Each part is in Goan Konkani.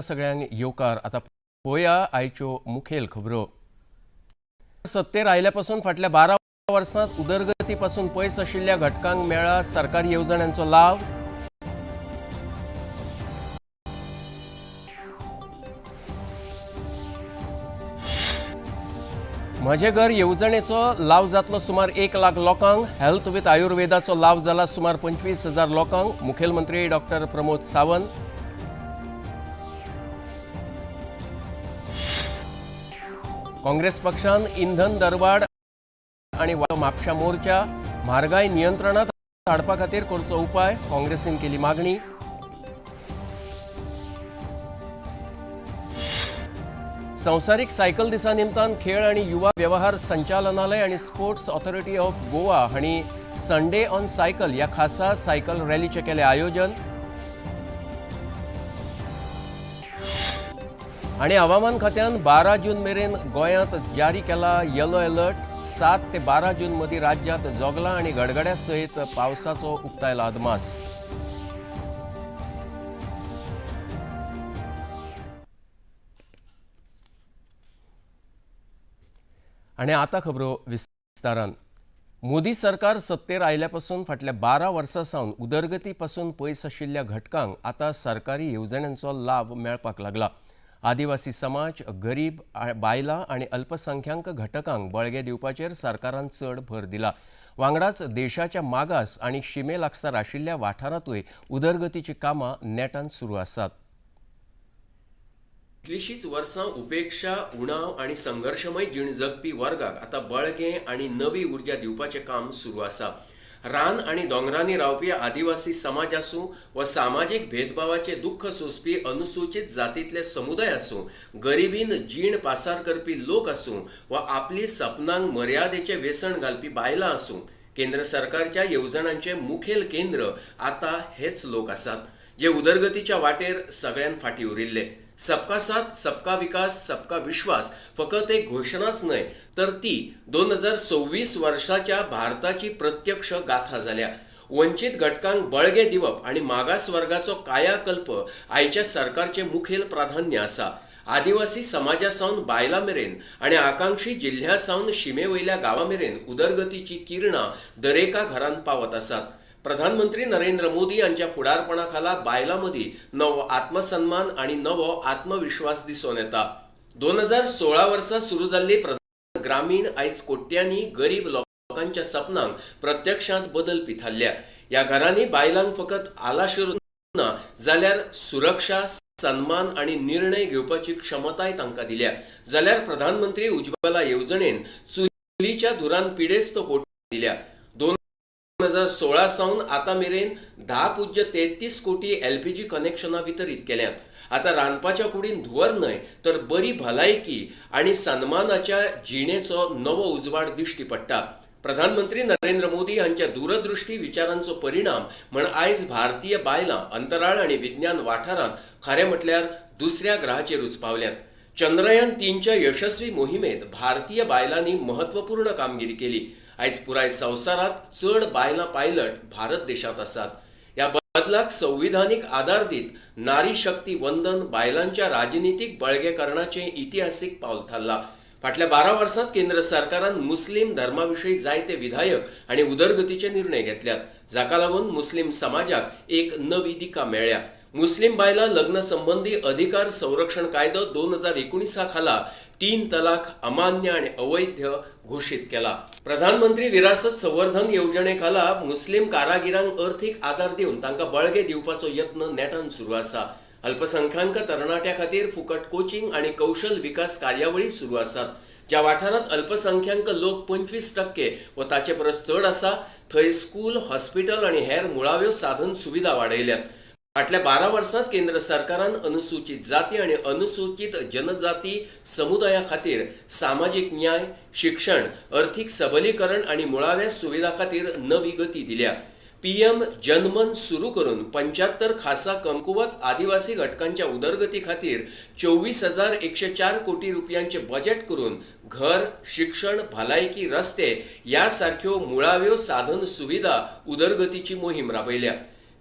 सगळ्यांक येवकार. आतां पळोवया आयच्यो मुखेल खबरो. सत्तेर आयल्या पासून फाटल्या 12 वर्सांत उदरगती पासून पयस आशिल्ल्या घटकांक मेळ्ळा सरकारी येवजण्यांचो लाव. म्हजें घर येवजणेचो लाव जातलो सुमार 1 लाख लोकांक. हेल्थ विथ आयुर्वेदाचो लाव जाला सुमार 25,000 लोकांक. मुखेलमंत्री डॉक्टर प्रमोद सावंत. काँग्रेस पक्षान इंधन दरवाड आनी म्हापशा मोर्चा. म्हारगाय नियंत्रणात हाडपा खातीर करचो उपाय, काँग्रेसीन केली मागणी. संवसारीक सायकल दिसा निमतान खेळ आनी युवा व्यवहार संचालनालय आनी स्पोर्ट्स ऑथॉरिटी ऑफ गोवा हांणी संडे ऑन सायकल ह्या खासा सायकल रॅलीचें केलें आयोजन. आनी हवामान खात्यान 12 जून मेरेन गोंयांत जारी केला येलो अलर्ट. 7 ते 12 जून मदीं राज्यांत जोगलां आनी गडगड्या सयत पावसाचो उक्तायला अदमास. आनी आतां खबरो विस्तारान. मोदी सरकार सत्तेर आयल्या पासून फाटल्या 12 वर्सां सावन उदरगती पासून पयस आशिल्ल्या घटकांक आतां सरकारी येवजण्यांचो लाव मेळपाक लागला. आदिवासी समाज, गरीब बायलां आनी अल्पसंख्याक घटकांक बळगें दिवपाचेर सरकारान चड भर दिला. वांगडाच देशाच्या मागास आनी शिमे लागसार आशिल्ल्या वाठारांतूय उदरगतीचीं कामां नेटान सुरू आसात. कितलींशींच वर्सां उपेक्षा, उणाव आनी संघर्शमय जीण जगपी वर्गाक आतां बळगें आनी नवी उर्जा दिवपाचें काम सुरू आसा. रान आनी दोंगरांनी रावपी आदिवासी समाज आसूं वा सामाजीक भेदभावाचें दुख्ख सोंसपी अनुसूचीत जातींतले समुदाय आसूं, गरिबीन जीण पासार करपी लोक आसूं वा आपली सपनांक मर्यादेचें वेसण घालपी बायलां आसूं, केंद्र सरकारच्या येवजणांचें मुखेल केंद्र आतां हेच लोक आसात, जे उदरगतीच्या वाटेर सगळ्यान फाटीं उरिल्ले. सबका साथ, सबका विकास, सबका विश्वास फकत एक घोशणाच न्हय, तर ती 2026 वर्साच्या भारताची प्रत्यक्ष गाथा जाल्या. वंचीत घटकांक बळगें दिवप आनी मागास वर्गाचो कायाकल्प आयच्या सरकारचें मुखेल प्राधान्य आसा. आदिवासी समाजा सावन बायलां मेरेन आनी आकांक्षी जिल्ह्या सावन शिमे वयल्या गांवां मेरेन उदरगतीची किरणां दरेका घरांत पावत आसात. प्रधानमंत्री नरेंद्र मोदी हांच्या फुडारपणा खाला बायलां मदीं नवो आत्मसन्मान आनी नवो आत्मविश्वास दिसून येता. 2016 वर्सा सुरू जाल्ली प्रधान ग्रामीण आयज कोट्यांनी गरीब लोकांच्या सपनांक प्रत्यक्षांत बदलपी थारल्या. ह्या घरांनी बायलांक फकत आलाशिरो ना, जाल्यार सुरक्षा, सन्मान आनी निर्णय घेवपाची क्षमताय तांकां दिल्या. जाल्यार प्रधानमंत्री उज्ज्वला येवजणेन चुलीच्या धुरान पिडेस्त कोटी दिल्या. 2016 सावन आतां मेरेन 10.33 कोटी एलपीजी कनेक्शनां वितरीत केल्यांत. आतां रांदपाच्या कुडीन धुंवर न्हय, तर बरी भलायकी आनी सन्मानाच्या जिणेचो नवो उजवाड दिश्टी पडटा. प्रधानमंत्री नरेंद्र मोदी हांच्या दूरदृश्टी विचारांचो परिणाम म्हण आयज भारतीय बायलां अंतराळ आनी विज्ञान वाठारांत खरें म्हटल्यार दुसऱ्या ग्रहाचेरूच पावल्यात. चंद्रयान 3च्या यशस्वी मोहिमेंत भारतीय बायलांनी महत्वपूर्ण कामगिरी केली. आयज पुराय संवसारांत चड बायलां पायलट भारत देशांत आसात. ह्या बदलाक संविधानीक आदार दीत नारी शक्ती वंदन बायलांच्या राजनितीक बळगेकरणाचें इतिहासीक पावल थारला. फाटल्या 12 वर्सांत केंद्र सरकारान मुस्लीम धर्मा विशीं जायते विधायक आनी उदरगतीचे निर्णय घेतल्यात, जाका लागून मुस्लीम समाजाक एक नवी दिका मेळ्ळ्या. मुस्लीम बायलां लग्न संबंदी अधिकार संरक्षण कायदो 2019 खाला 3 तलाक अमान्य आनी अवैध घोशीत केला. प्रधानमंत्री विरासत संवर्धन येवजणे खाला मुस्लीम कारागिरांक अर्थीक आदार दिवन तांकां बळगें दिवपाचो यत्न नेटान सुरू आसा. अल्पसंख्याक तरणाट्या खातीर फुकट कोचिंग आनी कौशल विकास कार्यावळी सुरू आसात. ज्या वाठारांत अल्पसंख्याक लोक 25% वा ताचे परस चड आसा, थंय स्कूल, हॉस्पिटल आनी हेर मुळाव्यो साधन सुविधा वाडयल्यात. फाटल्या 12 वर्सांत केंद्र सरकारान अनुसूचीत जाती आनी अनुसूचीत जनजाती समुदाया खातीर सामाजीक न्याय, शिक्षण, अर्थीक सबलीकरण आनी मुळाव्या सुविधा खातीर नवी गती दिल्या. पीएम जनमन सुरू करून 75 खासा कमकुवत आदिवासी घटकांच्या उदरगती खातीर 24,104 कोटी रुपयांचे बजेट करून घर, शिक्षण, भलायकी, रस्ते ह्या सारक्यो मुळाव्यो साधन सुविधा उदरगतीची मोहीम राबयल्या.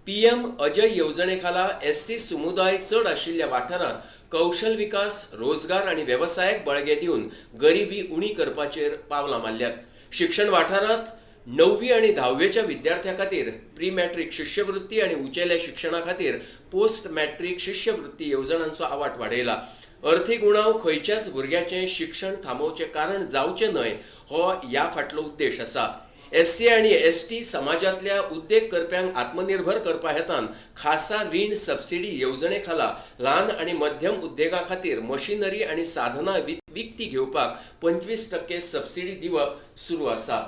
पीएम अजय येवजणे खाला एससी समुदाय चड आशिल्ल्या वाठारांत कौशल विकास, रोजगार आनी वेवसायाक बळगें दिवन गरिबी उणी करपाचेर पावलां मारल्यात. शिक्षण वाठारांत णववी आनी धाव्वेच्या विद्यार्थ्यां खातीर प्री मॅट्रीक शिश्यवृत्ती आनी उंचेल्या शिक्षणा खातीर पोस्ट मॅट्रीक शिश्यवृत्ती येवजणांचो आवाट वाडयला. अर्थीक उणाव खंयच्याच भुरग्याचें शिक्षण थांबोवचें कारण जावचें न्हय हो ह्या फाटलो उद्देश आसा. एससी आनी एसटी समाजांतल्या उद्देग करप्यांक आत्मनिर्भर करपा हेतान खासा रीण सबसिडी येवजणे खाला ल्हान आनी मध्यम उद्देगा खातीर मशिनरी आनी साधनां विकती घेवपाक 25% सबसिडी दिवप सुरू आसा.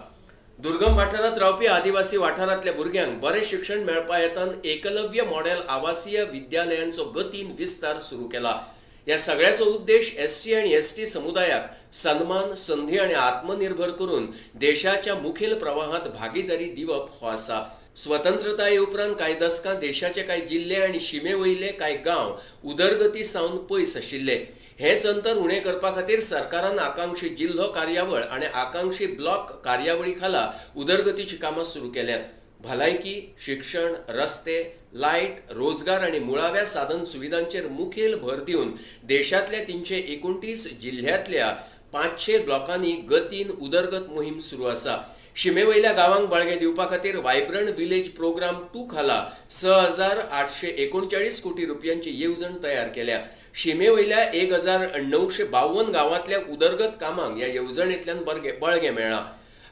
दुर्गम वाठारांत रावपी आदिवासी वाठारांतल्या भुरग्यांक बरें शिक्षण मेळपा हेतान एकलव्य मॉडेल आवासीय विद्यालयांचो गतीन विस्तार सुरू केला. ह्या सगळ्याचो उद्देश एससी आनी एसटी समुदायाक सन्मान, संधी आनी आत्मनिर्भर करून देशाच्या मुखेल प्रवाहांत भागीदारी दिवप हो आसा. स्वतंत्रताये उपरांत कांय दसकां देशाचे कांय जिल्ले आनी शिमे वयले कांय गांव उदरगती सावन पयस आशिल्ले. हेंच अंतर उणें करपा खातीर सरकारान आकांक्षी जिल्हो कार्यावळ आनी आकांक्षी ब्लॉक कार्यावळी खाला उदरगतीचीं कामां सुरू केल्यांत. भलायकी, शिक्षण, रस्ते, लायट, रोजगार आनी मुळाव्या साधन सुविधांचेर मुखेल भर दिवन देशांतल्या 329 जिल्ह्यांतल्या 500 ब्लॉकांनी गतीन उदरगत मोहीम सुरू आसा. शिमे वयल्या गांवांक बळगें दिवपा खातीर वायब्रंट विलेज प्रोग्राम 2 खाला 6839 कोटी रुपयांची येवजण तयार केल्या. शिमे वयल्या 1952 गांवांतल्या उदरगत कामांक ह्या येवजणेंतल्यान बळगें मेळ्ळां.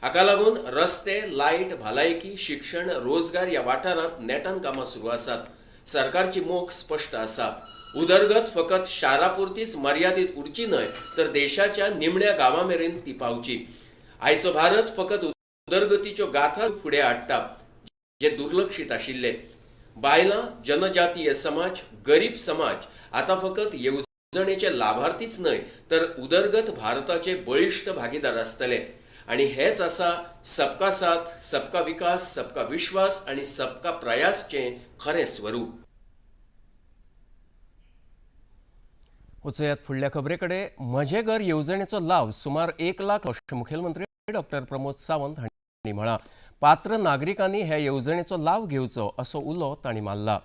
हाका लागून रस्ते, लायट, भलायकी, शिक्षण, रोजगार ह्या वाठारांत नेटान कामां सुरू आसात. सरकारची मोख स्पश्ट आसा. उदरगत फकत शारा पुरतीच मर्यादीत उरची न्हय, तर देशाच्या निमण्या गांवां मेरेन ती पावची. आयचो भारत फकत उदरगतीच्यो गाथा फुडें हाडटा जे दुर्लक्षीत आशिल्ले. बायलां, जनजातीय समाज, गरीब समाज आतां फकत येवजणेचे लाभार्थीच न्हय, तर उदरगत भारताचे बळिश्ट भागीदार आसतले. आनी हेच आसा सबका साथ, सबका विकास, सबका विश्वास आनी सबका प्रयासचें खरें स्वरूप. वचयात फुडल्या खबरे कडेन. म्हजें घर येवजणेचो लाव सुमार 1 लाख अशें मुखेलमंत्री डॉक्टर प्रमोद सावंत हांणी म्हळां. पात्र नागरिकांनी ह्या येवजणेचो लाव घेवचो असो उलो तांणी मारला.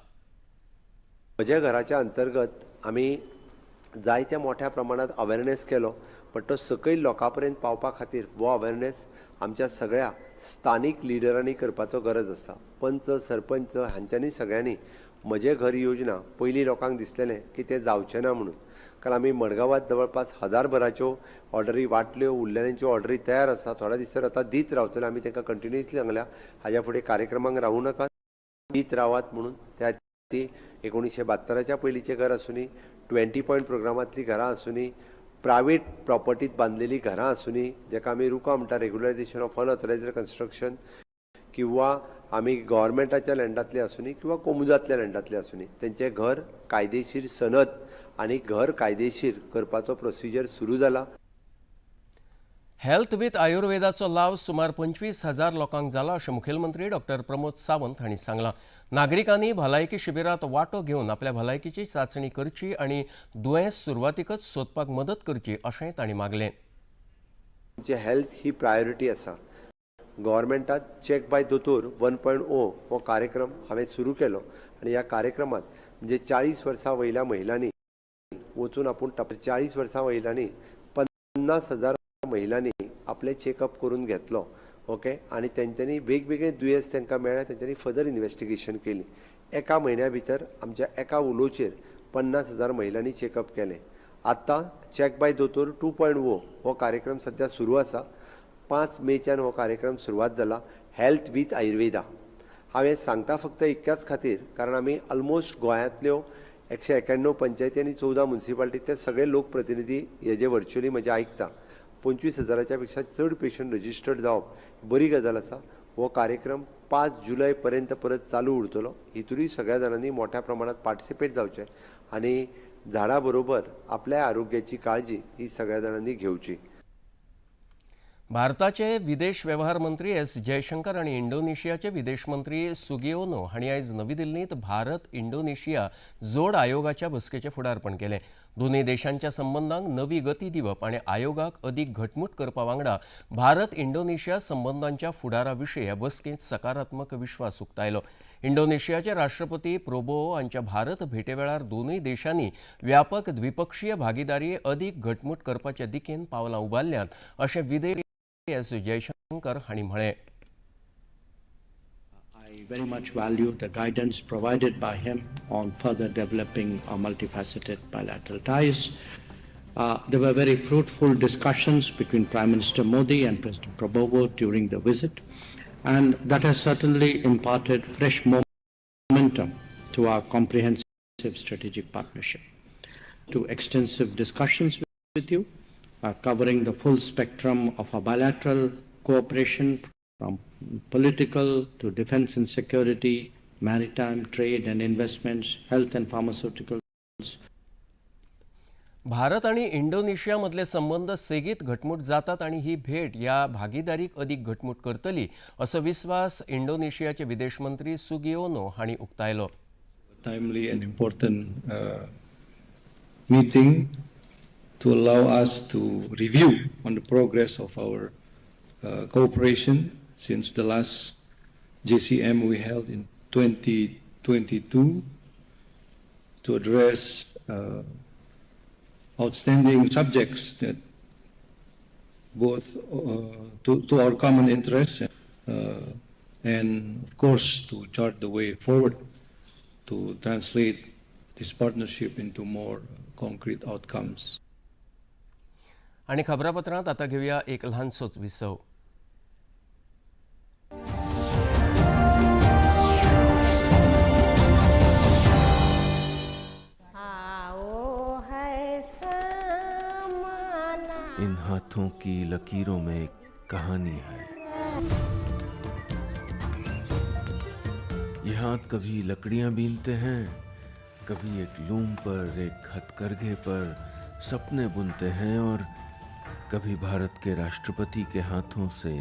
म्हज्या घराच्या अंतर्गत आमी जायत्या मोठ्या प्रमाणात अवेरनेस केलो, पण तो सकयल लोकां पर्यंत पावपा खातीर हो अवेरनेस आमच्या सगळ्या स्थानीक लिडरांनी करपाचो गरज आसा. पंच, सरपंच हांच्यांनी सगळ्यांनी म्हजें घर योजना पयलीं लोकांक दिसलेलें की तें जावचें ना म्हणून, कारण आमी मडगांवात जवळपास हजारभराच्यो ऑर्डरी वांटल्यो. उरलेल्यांच्यो ऑर्डरी तयार आसा. थोड्या दिसांनी आतां दीत रावतले. आमी तांकां कंटिन्युअसली सांगल्या, हाज्या फुडें कार्यक्रमांक रावूं नाकात, दीत रावात म्हणून. त्या ती 1972च्या पयलींचें घर आसुनी, 20 पॉयंट प्रोग्रामांतलीं घरां आसुनी, प्रायवेट प्रॉपर्टीत बांदलेलीं घरां आसुनी, जेका आमी रुका म्हणटा, रेग्युलरायझेशन ऑफ अनऑथरायज्ड कन्स्ट्रक्शन, किंवा आमी गव्हर्मेंटाच्या लँडांतली आसुनी किंवा कोमुजांतल्या लँडांतली आसुनी, तेंचें घर कायदेशीर सनद आनी घर कायदेशीर करपाचो प्रोसिजर सुरू जाला. हेल्थ विथ आयुर्वेदाचो लाव सुमार 25,000 लोकांक जाला अशें मुखेलमंत्री डॉक्टर प्रमोद सावंत हांणी सांगलां. नागरिकांनी भलायकी शिबिरांत वांटो घेवन आपल्या भलायकीची चांचणी करची आनी दुयेंस सुरवातीकच सोदपाक मदत करची अशेंय तांणी मागलें. तुमची हेल्थ ही प्रायोरिटी आसा. गव्हर्मेंटात चॅक बाय दोतोर 1.0 हो कार्यक्रम हांवें सुरू केलो आनी ह्या कार्यक्रमात म्हणजे 40 वर्सां वयल्या महिलांनी वचून आपूण, 40 वर्सां वयल्यांनी, 50,000 महिलांनी आपलें चॅकअप करून घेतलो, ओके, आनी तेंच्यांनी वेगवेगळे दुयेंस तांकां मेळ्ळें. तेंच्यांनी फर्दर इन्वेस्टिगेशन केली. एका म्हयन्या भितर आमच्या एका उलोचेर 50,000 महिलांनी चॅकअप केलें. आतां चॅक बाय दोतोर 2.0 हो कार्यक्रम सध्या सुरू आसा. 5 मेच्यान हो कार्यक्रम सुरवात जाला. हेल्थ वीथ आयुर्वेदा हांवें सांगता फक्त इतक्याच खातीर, कारण आमी ऑलमोस्ट गोंयांतल्यो 191 पंचायती आनी 14 मुन्सिपालिटी ते सगळे लोकप्रतिनिधी हे जे व्हर्च्युअली म्हजें आयकता, 25,000च्या पेक्षा चड पेशंट रजिस्टर्ड जावप बरी गजाल आसा. हो कार्यक्रम 5 जुलय पर्यंत परत चालू उरतलो. हितूनय सगळ्या जाणांनी मोठ्या प्रमाणात पार्टिसिपेट जावचें आनी झाडा बरोबर आपल्या आरोग्याची काळजी ही सगळ्या जाणांनी घेवची. भारताचे विदेश वेव्हार मंत्री एस जयशंकर आनी इंडोनेशियाचे विदेश मंत्री सुगियोनो हांणी आयज नवी दिल्लींत भारत इंडोनेशिया जोड आयोगाच्या बसकेचें फुडारपण केलें. दोनूय देशांच्या संबंदांक नवी गती दिवप आनी आयोगाक अदीक घटमूट करपा वांगडा भारत इंडोनेशिया संबंदांच्या फुडारा विशीं हे बसकेंत सकारात्मक विश्वास उक्तायलो. इंडोनेशियाचे राष्ट्रपती प्रोबोवो हांच्या भारत भेटे वेळार दोनूय देशांनी व्यापक द्विपक्षीय भागीदारी अदीक घटमूट करपाच्या दिकेन पावलां उबारल्यांत अशें विदेश एस जयशंकर हांणी म्हळें. I very much value the guidance provided by him on further developing our multifaceted bilateral ties. There were very fruitful discussions between Prime Minister Modi and President Prabowo during the visit, and that has certainly imparted fresh momentum to our comprehensive strategic partnership. To extensive discussions with you, covering the full spectrum of our bilateral cooperation from political to defense and security, maritime trade and investments, health and pharmaceuticals. Bharat आणि इंडोनेशिया मदले संबंद सेगीत घटमूट जातात आणि ही भेट ह्या भागीदारीक अदीक घटमूट करतली असो विस्वास इंडोनेशियाचे विदेश मंत्री सुगियोनो हांणी उक्तायलो. Timely and important meeting to allow us to review on the progress of our cooperation since the last JCM we held in 2022 to address outstanding subjects that both to our common interests and of course to chart the way forward to translate this partnership into more concrete outcomes. आणि खबरापत्रांत आता घेऊया एक ल्हानसोच विसव. आओ है समाना. इन हाथों की लकीरों में एक कहानी है. ये हाथ कभी लकड़ियां बीनते हैं, कभी एक लूम पर, एक हथकरघे पर सपने बुनते हैं और कभी भारत के राष्ट्रपति के हाथों से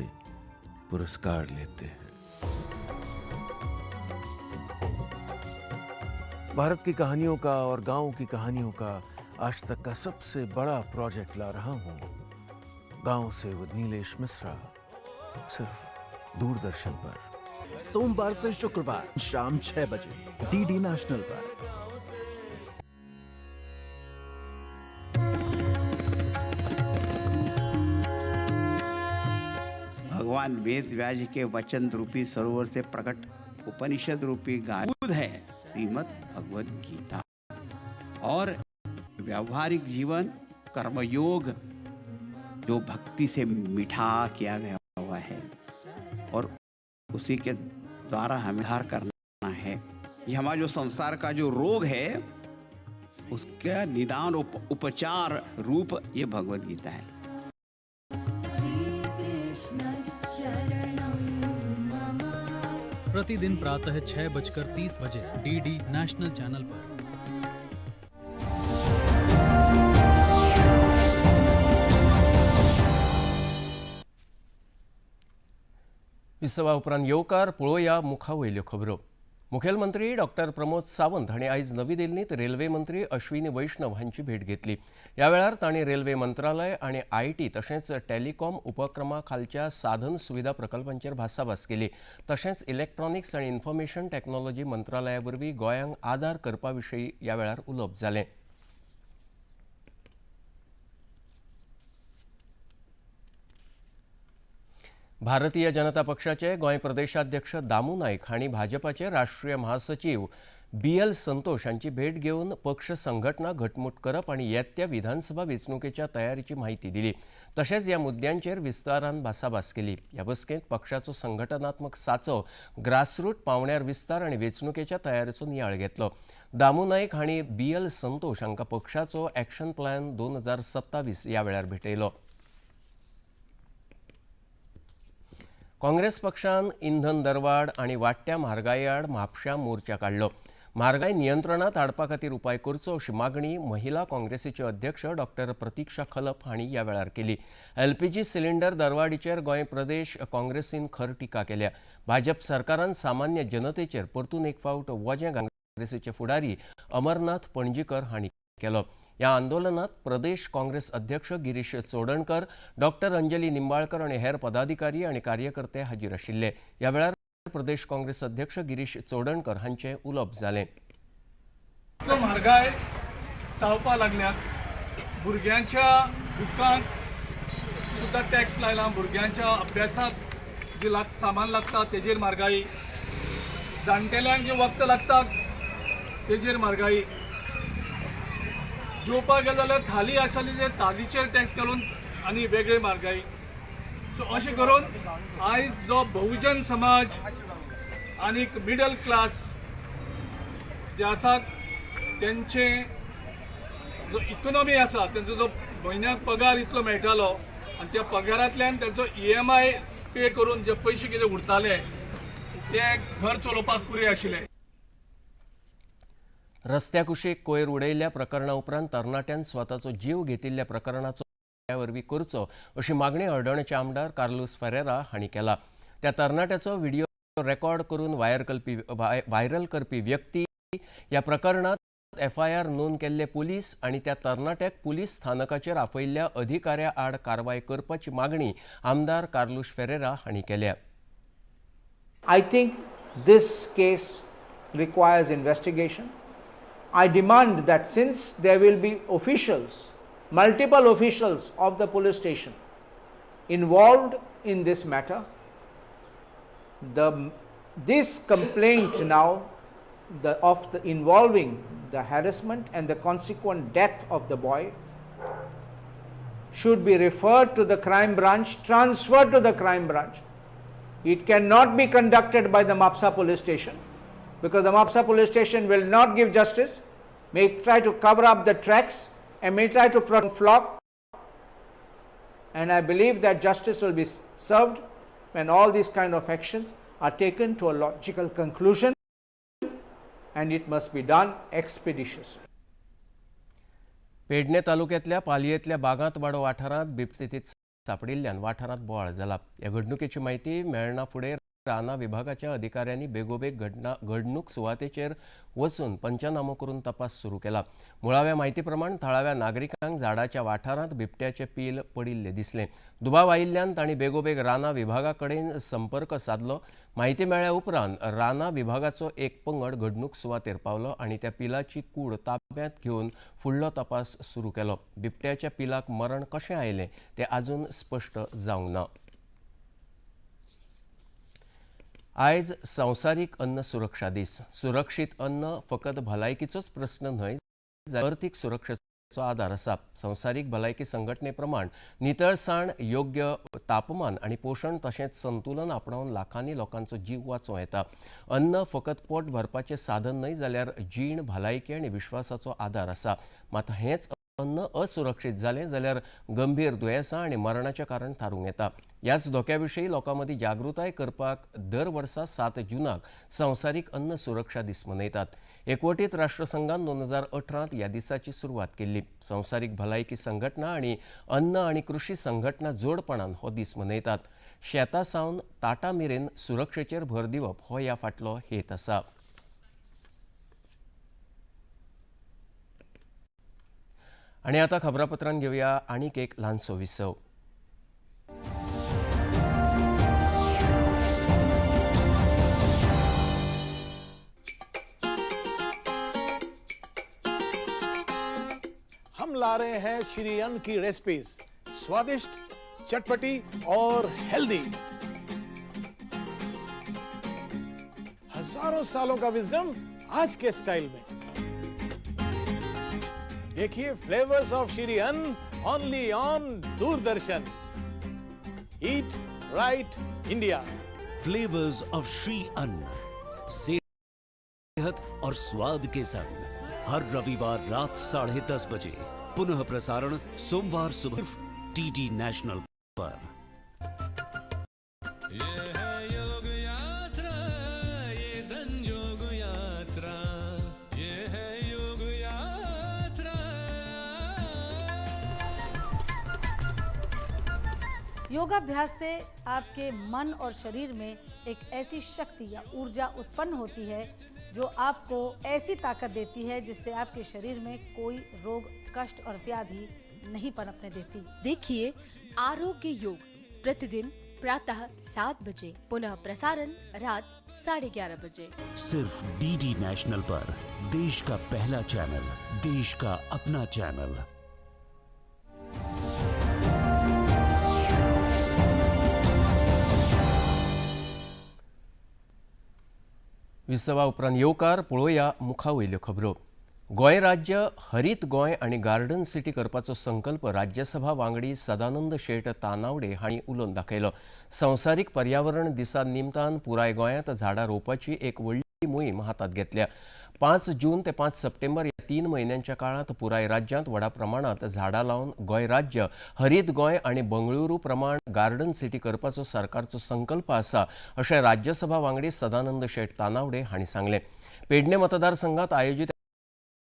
पुरस्कार लेते हैं. भारत की कहानियों का और गांव की कहानियों का आज तक का सबसे बड़ा प्रोजेक्ट ला रहा हूं, गांव से विद नीलेश मिश्रा, सिर्फ दूरदर्शन पर. सोमवार से शुक्रवार शाम 6 बजे डीडी नेशनल पर. भगवान वेद व्यास के वचन रूपी सरोवर से प्रकट उपनिषद रूपी गाय दूध है श्रीमद भगवत गीता और व्यवहारिक जीवन कर्मयोग, जो भक्ति से मीठा किया गया हुआ है और उसी के द्वारा हमें उद्धार करना है. ये हमारा जो संसार का जो रोग है, उसका निदान उपचार रूप ये भगवत गीता है. प्रतिदिन प्रातः 6:30 बजे डीडी नेशनल चैनल पर. विसवा उपरांत येवकार. पळोवया मुखा वयल्यो खबरो. मुखेलमंत्री डॉक्टर प्रमोद सावंत हांणी आयज नवी दिल्लींत रेल्वे मंत्री अश्विनी वैष्णव हांची भेट घेतली. ह्या वेळार तांणी रेल्वे मंत्रालय आनी IT तशेंच टेलिकॉम उपक्रमा खालच्या साधन सुविधा प्रकल्पांचेर भासाभास केली. तशेंच इलेक्ट्रॉनिक्स आनी इन्फॉर्मेशन टॅक्नॉलॉजी मंत्रालया वरवीं गोंयांक आदार करपा विशीं ह्या वेळार उलोवप जालें. भारतीय जनता पक्षाचे गोंय प्रदेशाध्यक्ष दामू नायक हांणी भाजपाचे राष्ट्रीय महासचीव बी एल संतोष हांची भेट घेवन पक्ष संघटना घटमूट करप आनी येत्या विधानसभा वेंचणुकेच्या तयारीची म्हायती दिली. तशेंच ह्या मुद्द्यांचेर विस्तारान भासाभास केली. ह्या बसकेंत पक्षाचो संघटनात्मक साचो, ग्रासरूट पावंड्यार विस्तार आनी वेंचणुकेच्या तयारेचो नियाळ घेतलो. दामू नायक हांणी बी एल संतोष हांकां पक्षाचो एक्शन प्लॅन 2027 ह्या वेळार भेटयलो. काँग्रेस पक्षान इंधन दरवाड आनी वाडट्या म्हारगाये आड म्हापश्यां मोर्चा काडलो. म्हारगाय नियंत्रणांत हाडपा खातीर उपाय करचो अशी मागणी महिला काँग्रेसीच्यो अध्यक्ष डॉक्टर प्रतिक्षा खलप हांणी ह्या वेळार केली. एलपीजी सिलिंडर दरवाडीचेर गोंय प्रदेश काँग्रेसीन खर टिका केल्या. भाजप सरकारान सामान्य जनतेचेर परतून एक फावट वजें काँग्रेसीचे फुडारी अमरनाथ पणजीकर हांणी केलो. ह्या आंदोलनात प्रदेश काँग्रेस अध्यक्ष गिरीश चोडणकर, डॉक्टर अंजली निंबाळकर आनी हेर पदाधिकारी आनी कार्यकर्ते हाजीर आशिल्ले. ह्या वेळार प्रदेश काँग्रेस अध्यक्ष गिरीश चोडणकर हांचें उलोवप जालें. म्हारगाय चावपा लागल्या, भुरग्यांच्या बुकांक सुद्दां टॅक्स लायला, भुरग्यांच्या अभ्यासाक जी सामान लागता तेजेर म्हारगाई, जाणटेल्यांक जी वखदां लागता तेजेर म्हारगाई, जेवपाक गेले जाल्यार थाली आसली ते थालीचेर टॅक्स घालून आनी वेगळी म्हारगाई. सो अशें करून आयज जो बहुजन समाज आनीक मिडल क्लास जे आसात तेंचे जो इकोनॉमी आसा, तेंचो जो म्हयन्याक पगार इतलो मेळटालो आनी त्या पगारांतल्यान तेंचो EMI पे करून जे पयशे कितें उरताले ते घर चलोवपाक पुरे आशिल्ले. रस्त्या कुशीक कोयर उडयल्ल्या प्रकरणा उपरांत तरणाट्यान स्वताचो जीव घेतिल्ल्या प्रकरणाचो वरवीं करचो अशी मागणी हळदोण्याचे आमदार कार्लूस फेरेरा हांणी केला. त्या तरणाट्याचो व्हिडिओ रेकॉर्ड करून व्हायरल करपी व्यक्ती ह्या प्रकरणात FIR नोंद केल्ले पुलीस आनी त्या तरणाट्याक पुलीस स्थानकाचेर आपयिल्ल्या अधिकाऱ्या आड कारवाय करपाची मागणी आमदार कार्लूस फेरेरा हांणी केल्या. I think this case requires investigation. I demand that since there will be officials, multiple officials of the police station involved in this matter, this complaint now involving the harassment and the consequent death of the boy should be referred to the crime branch, transferred to the crime branch. It cannot be conducted by the Mapsa police station, because the Mapsa police station will not give justice, may try to cover up the tracks and may try to protect flock. And I believe that justice will be served when all these kind of actions are taken to a logical conclusion, and it must be done expeditiously. Pedne तालुक्यातल्या पालयेंतल्या बागांतवाडो वाठारांत बिबस्थितीत सापडिल्ल्यान वाठारांत बोवाळ जाला. ह्या घडणुकेची म्हायती मेळना फुडें रानां विभागाच्या अधिकाऱ्यांनी बेगोबेग घडणूक सुवातेचेर वचून पंचनामो करून तपास सुरू केला. मुळाव्या म्हायती प्रमाण थळाव्या नागरिकांक झाडाच्या वाठारांत बिबट्याचें पील पडिल्लें दिसलें. दुबाव आयिल्ल्यान तांणी बेगोबेग रानां विभागा कडेन संपर्क सादलो. म्हायती मेळ्ळ्या उपरांत रानां विभागाचो एक पंगड घडणूक सुवातेर पावलो आनी त्या पिलाची कूड ताब्यांत घेवन फुडलो तपास सुरू केलो. बिबट्याच्या पिलाक मरण कशें आयलें तें आजून स्पश्ट जावंक ना. आयज संवसारीक अन्न सुरक्षा दीस. सुरक्षीत अन्न फकत भलायकीचोच प्रस्न न्हय, जाल्यार अर्थीक सुरक्षेचो आदार आसा. संवसारीक भलायकी संघटने प्रमाण नितळसाण, योग्य तापमान आनी पोशण तशेंच संतुलन आपणावन लाखांनी लोकांचो जीव वाचोवं येता. अन्न फकत पोट भरपाचें साधन न्हय, जाल्यार जीण, भलायकी आनी विश्वासाचो आदार आसा. मात हेंच अन्न असुरक्षीत जालें जाल्यार गंभीर दुयेंसां आनी मरणाचें कारण थारूंक येता. ह्याच धोक्या विशीं लोकां मदीं जागृताय करपाक दर वर्सा 7 जूनाक संवसारीक अन्न सुरक्षा दीस मनयतात. एकवटीत राष्ट्रसंघान 2018 ह्या दिसाची सुरवात केल्ली. संवसारीक भलायकी संघटना आनी अन्न आनी कृशी संघटना जोडपणान हो दीस मनयतात. शेता सावन ताटा मेरेन सुरक्षेचेर भर दिवप हो ह्या फाटलो हेत आसा. आनी आतां खबरापत्रान घेवया आनीक एक ल्हानसो विसव. हम ला रहे हैं श्री अन्न की रेसिपीज, स्वादिष्ट, चटपटी और हेल्दी। हजारों सालों का विजडम आज के स्टाइल में। देखिए flavours of Shri Anna only on Doordarshan. Eat right India. Flavours of Shri Anna, सेहत और स्वाद के संग, हर रविवार रात 10:30 बजे, पुनः प्रसारण सोमवार सुबह डीडी नेशनल पर। ये है योग यात्रा, ये संजोग यात्रा, ये है योग यात्रा। योगाभ्यास से आपके मन और शरीर में एक ऐसी शक्ति या ऊर्जा उत्पन्न होती है जो आपको ऐसी ताकत देती है जिससे आपके शरीर में कोई रोग, कष्ट और व्याधि नहीं पनपने देती। देखिए आरोग्य योग प्रतिदिन प्रातः 7 बजे, पुनः प्रसारण रात 11:30 बजे। सिर्फ डीडी नेशनल पर, देश का पहला चैनल, देश का अपना चैनल। विसवा उपरांत येवकार. पळोवया मुखा वयल्यो खबरो. गोंय राज्य हरीत गोंय आनी गार्डन सिटी करपाचो संकल्प राज्यसभा वांगडी सदानंद शेट तानावडे हांणी उलोवन दाखयलो. संवसारीक पर्यावरण दिसा निमतान पुराय गोंयांत झाडां रोवपाची एक व्हडली मोहीम हातांत घेतल्या. 5 जून ते 5 सप्टेंबर ह्या 3 म्हयन्यांच्या काळांत पुराय राज्यांत व्हडा प्रमाणांत झाडां लावन गोंय राज्य हरीत गोंय आनी बंगळुरू प्रमाण गार्डन सिटी करपाचो सरकारचो संकल्प आसा, अशें राज्यसभा वांगडी सदानंद शेट तानावडे हांणी सांगलें. पेडणे मतदारसंघात आयोजीत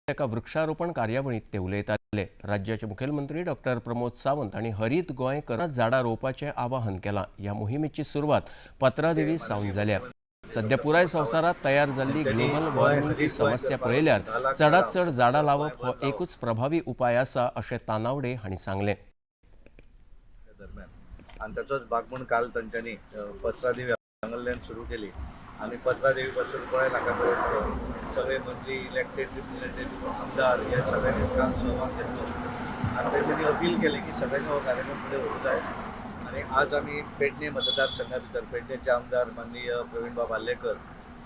एका वृक्षारोपण कार्यावळींत ते उलयताले. राज्याचे मुखेलमंत्री डॉक्टर प्रमोद सावंत हांणी हरीत गोंय करत झाडां रोवपाचें आवाहन केलां. ह्या मोहिमेची सुरवात पत्रादेवी सावन जाल्या. सध्या पुराय संवसारात तयार जाल्ली ग्लोबल वॉर्मिंगची समस्या पळयल्यार चडात चड झाडां लावप हो एकूच प्रभावी उपाय आसा, अशें तानावडे हांणी सांगलें. दरम्यान आनी ताचोच भाग म्हूण काल तांच्यांनी पत्रादेवी हांगासरल्यान सुरू केली आनी पत्रादेवी पासून गोंय नाका पर्यंत सगळे मंत्री, इलेक्टेड रिप्रेझेंटेटिव्ह, आमदार ह्या सगळ्यांनीच काल सहभाग घेतलो आनी तेंच्यांनी अपील केली की सगळ्यांनी हो कार्यक्रम फुडें व्हरूंक जाय. आनी आज आमी पेडणे मतदारसंघा भितर पेडणेचे आमदार माननीय प्रवीणबाब आर्लेकर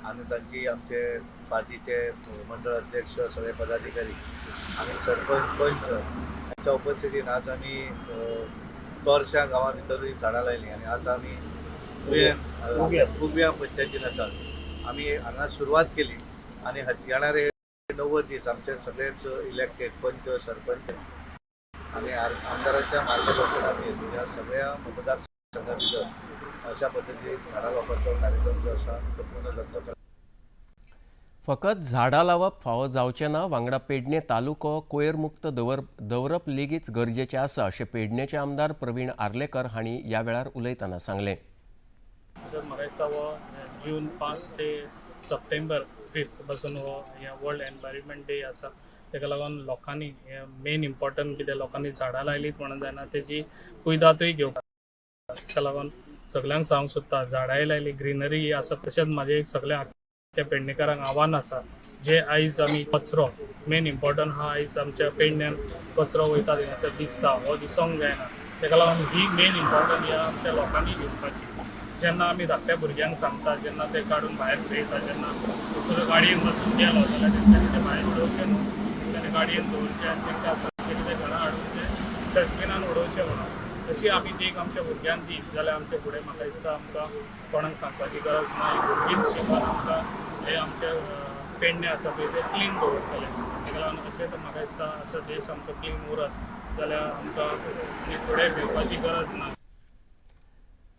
आनी तांची आमचे पार्टीचे मंडळ अध्यक्ष, सगळे पदाधिकारी आनी सरपंच, पंच हांच्या उपस्थितीन आज आमी तोरश्या गांवा भितरूय झाडां लायलीं. आनी आज आमी उगव्या पंचायतीन आसात. आमी हांगा सुरवात केली आनी येणारे 90 दीस आमचे सगळेच इलेक्टेड पंच, सरपंच आनी आमदारांच्या मार्गदर्शनाचेर ह्या सगळ्या मतदारसंघा भितर अशा पद्दतीन झाडां लावपाचो कार्यक्रम जो आसा तो पूर्ण जातलो. फकत झाडां लावप फावो जावचें ना, वांगडा पेडणे तालुको कोयर मुक्त दवरप लेगीत गरजेचें आसा, अशें पेडणेचे आमदार प्रवीण आर्लेकर हांणी ह्या वेळार उलयतना सांगलें. तशेंच म्हाका दिसता हो जून 5 ते सप्टेंबर 5 पासून हो वर्ल्ड एनवायरमेंट डे आसा. ताका लागून लोकांनी मेन इम्पॉर्टंट कितें, लोकांनी झाडां लायलीत म्हणून जायना, तेजी कुयदातूय घेवपाक. ताका लागून सगल्यांक सांगूंक सोदता, झाडांय लायली, ग्रिनरी आसा. तशेंच म्हाजें एक सगल्या आख्ख्या पेडणेकारांक आव्हान आसा, जे आयज आमी कचरो मेन इम्पॉर्टंट आहा. आयज आमच्या पेडण्यान कचरो वयता थंयसर दिसता, हो दिसोंक जायना. ताका लागून ही मेन इम्पॉर्टंट ह्या आमच्या लोकांनी घेवपाची. जेन्ना आमी धाकट्या भुरग्यांक सांगता, जेन्ना ते काडून भायर उडयता, जेन्ना दुसरो गाडयेन बसून गेलो जाल्यार तेंच्यांनी ते भायर उडोवचें न्हू. तेंच्यांनी गाडयेन दवरचें आनी तेंकां सारकें कितें घरा हाडून ते डस्टबिनान उडोवचें म्हणून. तशी आमी देख आमच्या भुरग्यांक दीत जाल्यार आमच्या फुडें म्हाका दिसता आमकां कोणाक सांगपाची गरज ना. ही भुरगींच शिकोन आमकां हे आमचे पेडणे आसा पळय ते क्लीन दवरतले. ताका लागून अशें तर म्हाका दिसता, असो देश आमचो क्लीन उरत जाल्यार आमकां आनी फुडें भिवपाची गरज ना.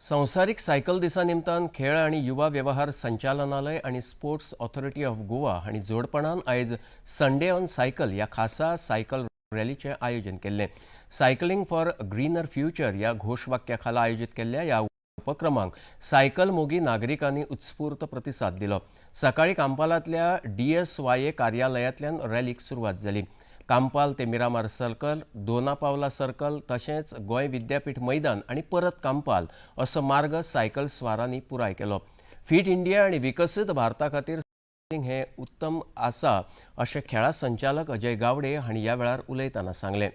संवसारीक सायकल दिसा निमतान खेळ आनी युवा वेव्हार संचालनालय आनी स्पोर्ट्स ऑथॉरिटी ऑफ गोवा हांणी जोडपणान आयज संडे ऑन सायकल ह्या खासा सायकल रॅलीचें आयोजन केल्लें. सायकलिंग फॉर ग्रीनर फ्युचर ह्या घोशवाक्या खाला आयोजीत केल्ल्या ह्या उपक्रमांक सायकल मोगी नागरिकांनी उत्स्फूर्त प्रतिसाद दिलो. सकाळी कांपालांतल्या डीएसवायए कार्यालयांतल्यान रॅलीक सुरवात जाली. कांपाल ते मिरामार सर्कल, दोना पावला सर्कल, तशेंच गोंय विद्यापीठ मैदान आनी परत कांपाल असो मार्ग सायकल स्वारांनी पुराय केलो. फिट इंडिया आनी विकसीत भारता खातीर हें उत्तम आसा, अशें खेळां संचालक अजय गावडे हांणी ह्या वेळार उलयतना सांगलें.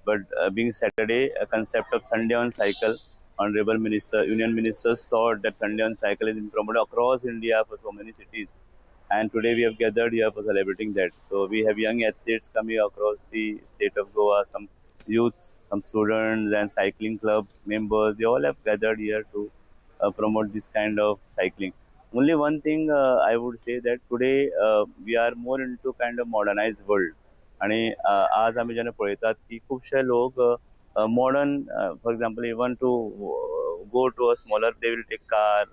But being Saturday, a concept of Sunday on cycle, Honorable Minister, Union Ministers thought that Sunday on cycle is being promoted across India for so many cities. And today we have gathered here for celebrating that. So we have young athletes coming across the state of Goa, some youths, some students and cycling clubs members. They all have gathered here to promote this kind of cycling. Only one thing I would say that today we are more into kind of modernized world. आणि आज आमी जेन्ना पळयतात की खुबशे लोक modern, for example, even to go to a smaller, they will take car,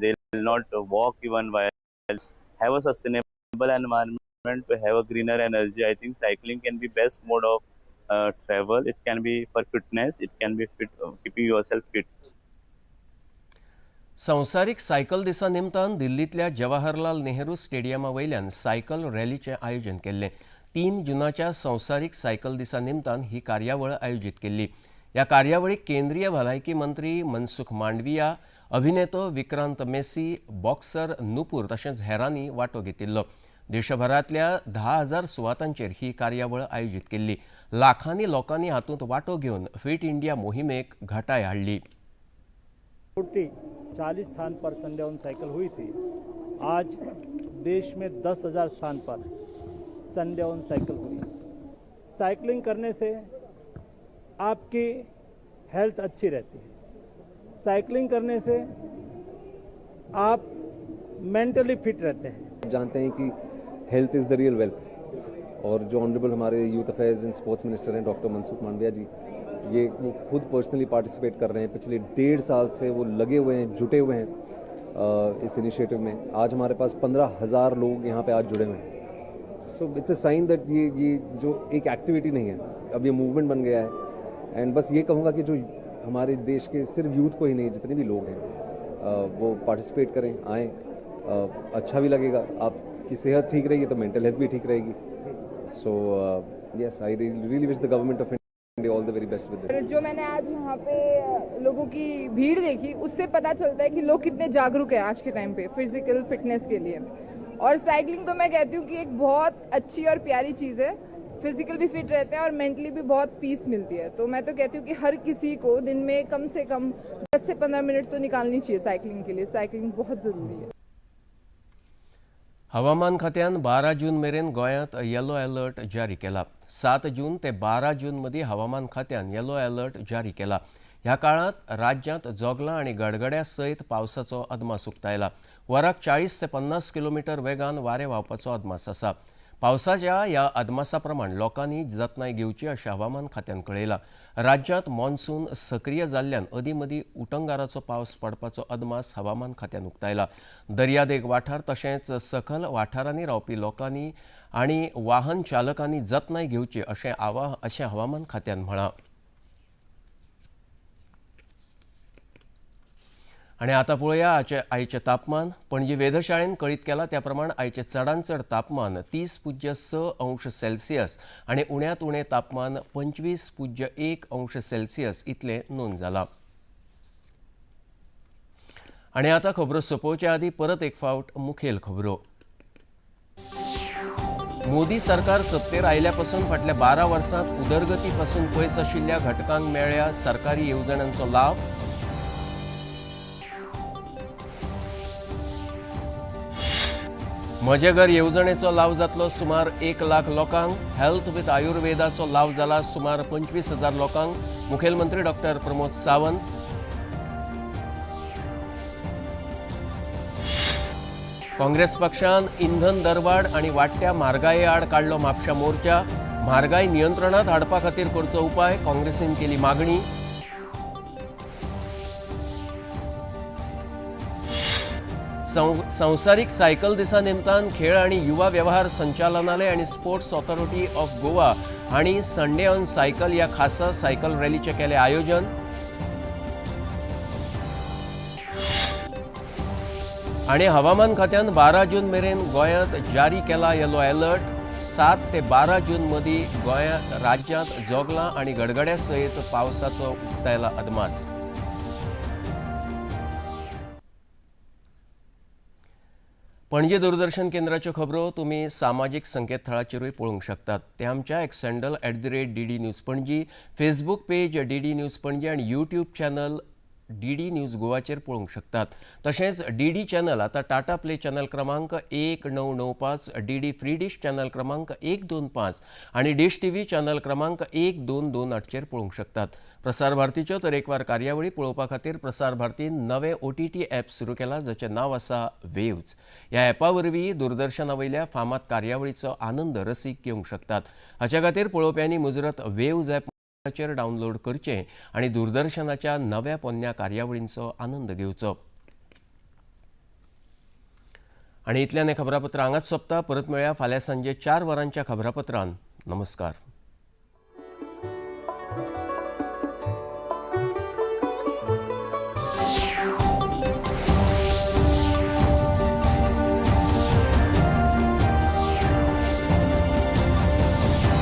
they will not walk. Even while have a sustainable environment, to have a greener energy, I think cycling can be best mode of travel. It can be for fitness, it can be fit, keeping yourself fit. संवसारीक सायकल दिसा निमतान दिल्लींतल्या जवाहरलाल नेहरू स्टेडियमा वयल्यान सायकल रॅलीचें आयोजन केल्लें. 3 जुनाच्या संवसारीक सायकल दिसा निमतान ही कार्यावळ आयोजीत केल्ली. ह्या कार्यावळीक केंद्रीय भलायकी मंत्री मनसुख मांडविया, अभिनेतो विक्रांत मेसी, बॉक्सर नुपूर तशेंच हेरांनी वांटो घेतिल्लो. देशभरांतल्या 10,000 सुवातांचेर ही कार्यावळ आयोजीत केल्ली. लाखांनी लोकांनी हातूंत वांटो घेवन फिट इंडिया मोहिमेक घटाय हाडली. 40 स्थान पर संडे ऑन साइकिल हुई थी. आज देश में 10,000 स्थान पर संडे ऑन साइकिल हुई. साइकिलिंग करने से आपकी हेल्थ अच्छी रहती है. साइकिलिंग करने से आप मेंटली फिट रहते हैं. जानते हैं कि health is the real wealth, और जो ऑनरेबल हमारे youth affairs and sports minister हैं डॉक्टर मनसुख मांडविया जी, ये वो खुद पर्सनली पार्टिसिपेट कर रहे हैं. पिछले 1.5 साल से वो लगे हुए हैं, जुटे हुए हैं इस इनिशिएटिव में. आज हमारे पास 15,000 लोग यहाँ पे आज जुड़े हुए हैं. So it's a sign that ये जो एक एक्टिविटी नहीं है, अब ये मूवमेंट बन गया है. एंड बस ये कहूँगा कि जो हमारे देश के सिर्फ यूथ को ही नहीं, जितने भी लोग हैं वो पार्टिसिपेट करें, आएँ, अच्छा भी लगेगा. आपकी सेहत ठीक रहेगी तो मेंटल हेल्थ भी ठीक रहेगी. So yes, I really wish the government of India all the very best with it. जो मैंने आज यहाँ पे लोगों की भीड़ देखी, उससे पता चलता है कि लोग कितने जागरूक हैं आज K time pay physical fitness K लिए. और साइकिलिंग तो मैं कहती हूँ कि एक बहुत अच्छी और प्यारी चीज़ है. फिजिकल भी फिट रहते हैं और मेंटली भी बहुत पीस मिलती है. तो मैं तो कहती हूँ कि हर किसी को दिन में कम से कम 10 से 15 मिनट तो निकालनी चाहिए साइकिलिंग के लिए. साइकिलिंग बहुत ज़रूरी है. हवामान खात्यान 12 जून मेरेन गोंयांत येलो अलर्ट जारी केला. 7 जून ते 12 जून मदीं हवामान खात्यान येलो अलर्ट जारी केला. ह्या काळांत राज्यांत जोगलां आनी गडगड्या सयत पावसाचो अदमास उक्तायला. वराक 40 ते 50 किलोमिटर वेगान वारें व्हांवपाचो अदमास आसा. पावसाच्या ह्या अदमासा प्रमाण लोकांनी जतनाय घेवची अशें हवामान खात्यान कळयलां. राज्यांत मॉन्सून सक्रीय जाल्ल्यान अदीं मदीं उटंगाराचो पावस पडपाचो अदमास हवामान खात्यान उक्तायला. दर्यादेग वाठार तशेंच सखल वाठारांनी रावपी लोकांनी आनी वाहन चालकांनी जतनाय घेवची अशें हवामान खात्यान म्हळां. आनी आतां पळोवया आयचें तापमान. पणजी वेधशाळेन कळीत केलां त्या प्रमाण आयचें चडांत चड तापमान 30.6 अंश सेल्सियस आनी उण्यांत उणें तापमान 25.1 अंश सेल्सियस इतलें नोंद जालां. आनी आतां खबरो सोंपोवचे आदीं परत एक फावट मुखेल खबरो. मोदी सरकार सत्तेर आयल्या पासून फाटल्या 12 वर्सांत उदरगती पासून पयस आशिल्ल्या घटकांक मेळ्ळ्या सरकारी येवजण्यांचो लाव. म्हजें घर येवजणेचो लाव जातलो सुमार 1 लाख लोकांक. हेल्थ विथ आयुर्वेदाचो लाव जाला सुमार 25,000 लोकांक. मुखेलमंत्री डॉक्टर प्रमोद सावंत. काँग्रेस पक्षान इंधन दरवाड आनी वाडट्या म्हारगाये आड काडलो म्हापशा मोर्चा. म्हारगाय नियंत्रणांत हाडपा खातीर करचो उपाय काँग्रेसीन केली मागणी. संवसारीक सायकल दिसा निमतान खेळ आनी युवा व्यवहार संचालनालय आनी स्पोर्ट्स ऑथॉरिटी ऑफ गोवा हांणी संडे ऑन सायकल ह्या खासा सायकल रॅलीचें केलें आयोजन. आनी हवामान खात्यान 12 जून मेरेन गोंयांत जारी केला येलो अलर्ट. 7 ते 12 जून मदीं गोंया राज्यांत जोगलां आनी गडगड्या सयत पावसाचो उक्तायला अदमास. पणजे दूरदर्शन केंद्राच्यो खबरो तुमी सामाजीक संकेतथळाचेरूय पळोवंक शकतात. ते आमच्या X handle @DD News Panaji, Facebook page DD News Panaji आनी यूट्यूब चॅनल DD news गोवाचेर पळोवंक शकतात. तशेंच DD channel आतां टाटा प्ले चॅनल क्रमांक 1995, DD free dish channel क्रमांक 125 आनी डिश TV channel क्रमांक 1228चेर पळोवंक शकतात. प्रसार भारतीच्यो तरेकवार कार्यावळी पळोवपा खातीर प्रसार भारतीन नवें OTT app सुरू केलां जाचें नांव आसा वेव्ज. ह्या ॲपा वरवीं दूरदर्शना वयल्या फामाद कार्यावळीचो आनंद रसीक घेवंक शकतात. हाचे खातीर पळोवप्यांनी मुजरत वेव्ज ॲप चेर डावनलोड करचें आनी दूरदर्शनाच्या नव्या पोन्न्या कार्यावळींचो आनंद घेवचो. आनी इतल्यान हें खबरापत्र हांगाच सोंपता. परत मेळया फाल्यां सांजे 4 वरांच्या खबरापत्रान. नमस्कार.